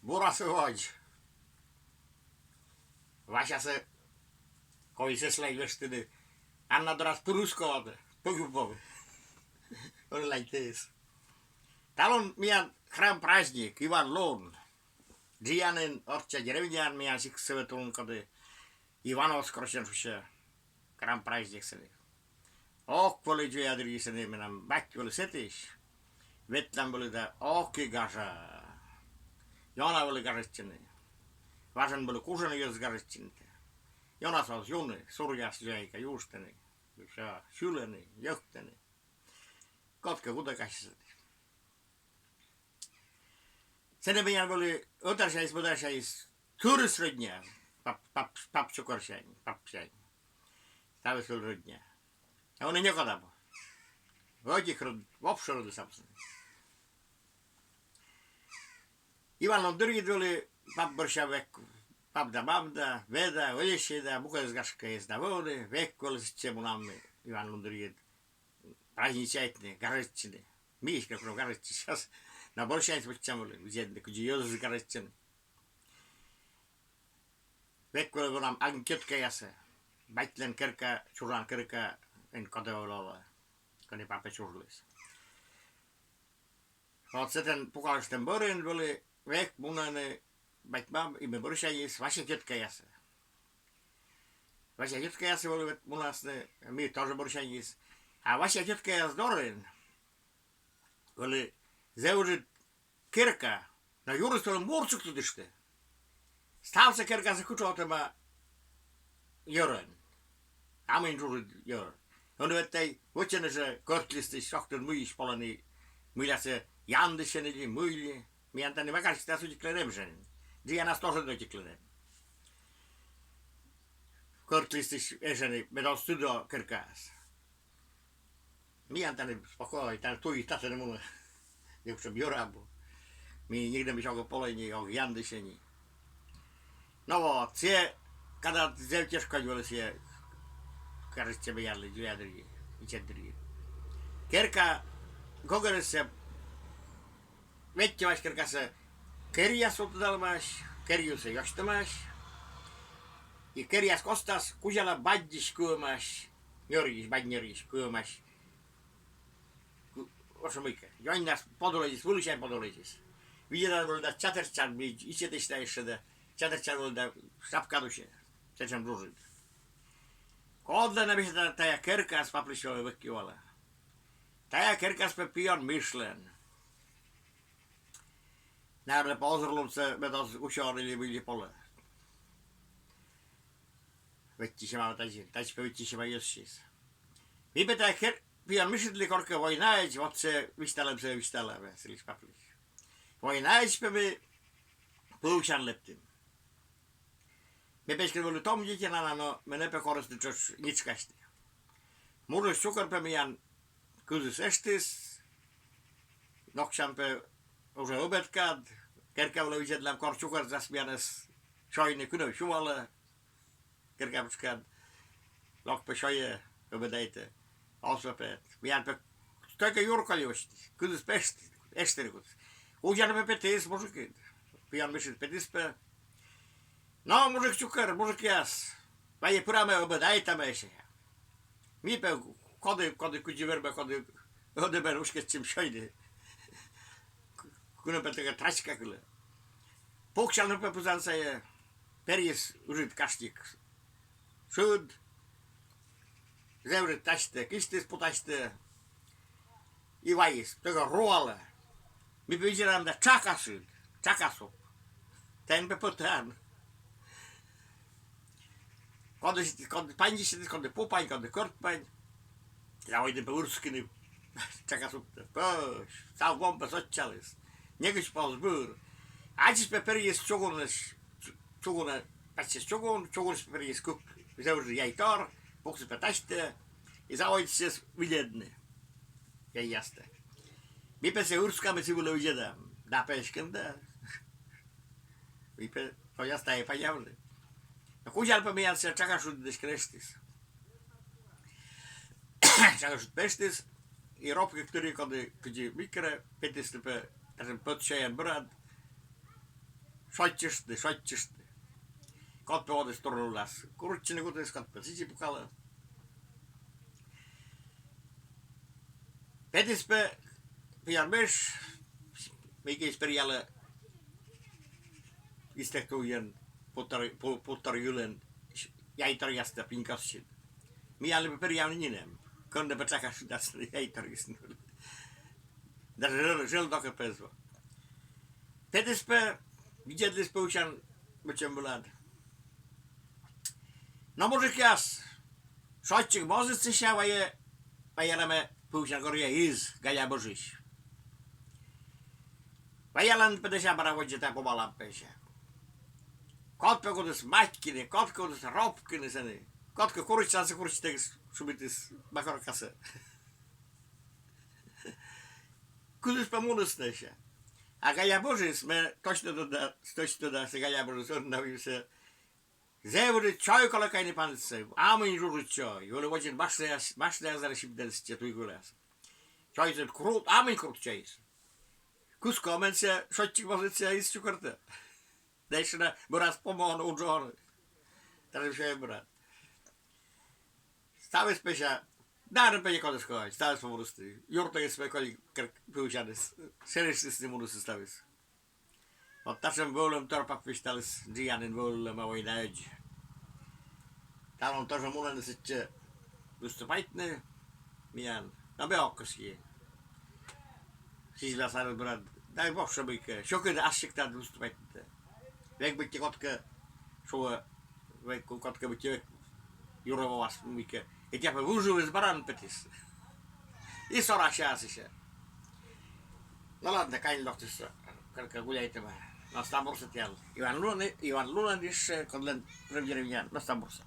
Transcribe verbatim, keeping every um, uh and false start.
Бурасӧ водз. Васясӧ колисӧ сылань лӧсьтыны. Анна дорас пыр уськӧд, пӧгибӧм. Ӧні ланьтіс. Талун миян храм праздник, Иван лун. Джианын, орчча деревняын, миян сиктсӧ ветлун кодь Иванос корсьӧны шусьӧ. Храм праздник сэні. Ок вӧлі дзоля дырйи сэні, менам бать вӧлі сэтысь. Ветлам вӧлі да, ок и гажа. Ёна вӧлі гажӧдчӧны. Важӧн вӧлі кужӧны йӧзыс гажӧдчыны. Ёнасӧ оз юны, суръяс дзоля кӧ юыштӧны. Сьылӧны, йӧктӧны. Кодкӧ гудӧкасьӧ сэні. Сэні миян вӧлі ӧтарсяньыс, мӧдарсяньыс тырыс рӧдня. Пап, пап, пап чукӧрсянь, папсянь. Ставыс вӧлі рӧдня. А ӧні некод абу. Ӧтик рӧд, вообще рӧдыс абу. Иван лун дырйиыд вӧлі пап бӧрся век, пап да мам да, вед да, ӧльӧсь да, мукӧдыс, гашкӧ, эз на вӧвны, век вӧлі сэтчӧ мунам ми Иван лун дырйиыд праздничайтны, гажӧдчыны. Ми эськӧ кӧ гажӧдчыны час, на бӧрсяньыс вӧччам вӧлі, видзӧдны, кыдзи йӧзыс гажӧдчӧны. Век вӧлі мунам ан тьӧткаясӧ. Батьлӧн керка, чужан керка, эн кодӧ вӧлі олӧ, кӧні папӧ чужліс. Вот сэтӧн пукалыштӧм бӧрын вӧлі век мунӧны бать-мам и ми бӧрсяньыс Вася тьӧткаясӧ. Вася тьӧткаясӧ вӧлі век мунасны, ми тоже бӧрсяньыс. А Вася тьӧткаяс дорын вӧлі зэв ыджыд керка, но юрыс вӧлі муртчыктыштӧ. Ставсӧ керкасӧ кытшовтӧма йӧрӧн. А мый джуджыд йӧр. Ӧні ведь тай вӧчӧны жӧ кӧрт листысь, шогтыны мыйысь полӧны, мыйсяньыс яндысьӧны ли, мый ли. Миян тані Макарчикас ӧтиклӧн эм жӧ. Джианас тоже ӧтиклӧн эм. Кӧрт листысь эжӧны, мед оз тыдо керкаас. Миян тані спокойно, тані туй татӧн мунӧ. Ничем йӧр абу. Ми нигӧнӧмысь ог полӧй ни, ог яндысьӧй ни. Но вот, сійӧ кадӧ зэв тешкодь вӧлі сійӧ, кажитчӧ, миянлы, дзоля дырйи, ичӧт дырйи. Керка гӧгӧрыс сійӧ, веттьӧмаӧсь керкасӧ керъяс султыдалӧмаӧсь, кер юсӧ ёсьтӧмаӧсь. И керъяс костас кузяла бадьысь кыӧмаӧсь. Ньӧрйысь, бадь ньӧрйысь кыӧмаӧсь. Ошмыйкӧ. Ёньнас подулӧдзыс, вылысянь подулӧдзыс. Видзӧдан вӧлі да чатӧртчан, ми ичӧтысь на эшшӧ да, чатӧртчан вӧлі да шапкад усьӧ. Сэтшӧм джуджыд. Кодлӧн на висьтала, тая керкаыс паплысь вӧлі вӧкивалӧ. Тая керкаыс пӧ пион Мишлӧн. Наверно, пӧ озырлунсӧ мед оз усьӧ али мый ли полӧ. Вӧтчысьӧма тадзи, тадз пӧ вӧтчысьӧма йӧзыс. Ми пӧ тая кер-, пион Мишыдлы коркӧ войнаӧдз, вот сійӧ висьталӧмсӧ висьтала, сылысь паплысь. Войнаӧдз пӧ ми пывсян лэптім. Ме пӧ эськӧ вӧлі том дитина на, но менӧ пӧ корисны тшӧтш нитшкасьны. Мужик чукӧр пӧ миян кызіс-эштіс, ноксян пӧ уже ӧбед кад, керка вылӧ видзӧдлам, кор чукӧртас миянӧс сёйны, кынӧм сювалӧ. Керка пытшкад. Лок пӧ сёйӧ, ӧбедайтӧ. Оз пӧ пет. Миян пӧ только юр колис, кызіс пӧ эштіс, эштіс кутіс. Кузян пӧ петіс мужикыд. Пион Мишыд петіс пӧ. Но, мужик чукӧр, мужикъяс, вай пырамӧ, ӧбедайтам эшӧ. Ми пӧ коді, коді кыдзи вермӧ, коді ӧдӧмӧн уськӧдчим сёйны. Кынӧм пӧ тӧкӧ трачка кылӧ. Пуксян пӧ пызан сайӧ, перйис ыджыд кашник шыд, зэв ыджыд тасьтӧ, кисьтіс пу тасьтӧ и вайис, тӧкӧ руалӧ. Ми пӧ видзӧдам да, тшака шыд, тшака суп. Тэн пӧ пӧтан. Коді, коді паньысь, коді пу пань, коді кӧрт пань. Заводитім пӧ ырскыны тшака супсӧ. Пӧ, став вом пӧ сотчаліс. Некыдз пӧ оз быр. Ачыс пӧ перйис чугунӧ, чугунӧ, пасйис чугун, чугуныс пӧ перйис кык зэв ыджыд яйтор, пуксис пӧ тасьтӧ и заводитіс видзӧдны яйястӧ. Ми пӧ сійӧ ырскам и сы вылӧ видзӧдам. Да пӧ эськӧ да. Ми пӧ тшӧтш тая паня вылӧ. Но кузян пӧ миян сійӧ тшака шыд эськӧ эштіс. Тшака шыд пӧ эштіс, и робкӧ кӧ тырйи, коді кыдзи мыйкӧ, петісны пӧ, татшӧм пӧт сёян бӧрад. Шойччыштны, шойччыштны. Код пӧ водіс турнывлас курччыны кутіс, код пӧ сідзи пукалӧ. Петіс пӧ пиян мыш, мыйкӧ эз перъялӧ, истӧг туйӧн, путтар, пу-, путтар йылӧн яйтаръястӧ пинь костын. Миянлы пӧ перъявны нинӧм. Кӧні пӧ тшака шыдасны яйтаръястӧ. Даже жӧ-, жӧ-, жӧ-, докӧ пӧ эз во. Петіс пӧ, видзӧдліс пывсян мыччӧм вылад. Но, мужикъяс, шойччигмозыс сэсся вайӧ, вайӧ лоӧмӧ пывсян горъя из Галя бӧжысь. Вайӧлӧн пӧ сэсся бара водзӧ тай помалам пӧ сэсся. Код пӧ кутіс матькыны, код кутіс ропкыны сэні. Кодкӧ курччасӧ курччытӧгыс шыбитіс махоркасӧ. Кытысь пӧ мунісны сэсся. А Галя бӧжыс, ме точно тӧда, точно тӧда, сійӧ Галя бӧжыс ӧні на вывсьыс. Зэв ыджыд чой колӧ кайны панӧдсӧ, амынь ыджыд чой. Вӧлі водзын машинаэз, машинаэз сибдӧны сэтчӧ туй вылас. Чойыс крут, амынь крут чойыс. Кыскӧ менсьым шойччигмозыс, сэсся эз чукӧртӧ. Дальше на бӧрас помавны, уджавны. Татшӧм чой бара. Ставыс пӧ сэсся, да, пӧ некодыскӧ, ставыс пӧ мунісны. Юртӧгыс пӧ колис кӧрт пывсяныс. Сэні сэтчӧ мунісны ставыс. Вот татшӧм вӧлӧм тор папысь таліс, дзиянін вӧлӧм, а войнаӧдз. Талун тоже мунӧны сэтчӧ выступайтны миян. Но ме ог кӧсйы. Сідз вӧлі сарыд, брат. Да и вообще мыйкӧ. Сьӧкыд ас сиктад выступайтны. Век быттьӧ кодкӧ шуӧ, век кодкӧ быттьӧ век юрӧ воас мыйкӧ. И тіян пӧ выжывыс бара на петіс. И сорасяс сэсся. Но ладно, кань локтіс, кӧркӧ гуляйтӧма. Но став бурсӧ тіян. Иван Лунин, Иван Лунин ещӧ, кодлӧн прӧв деревня, но став бурсӧ.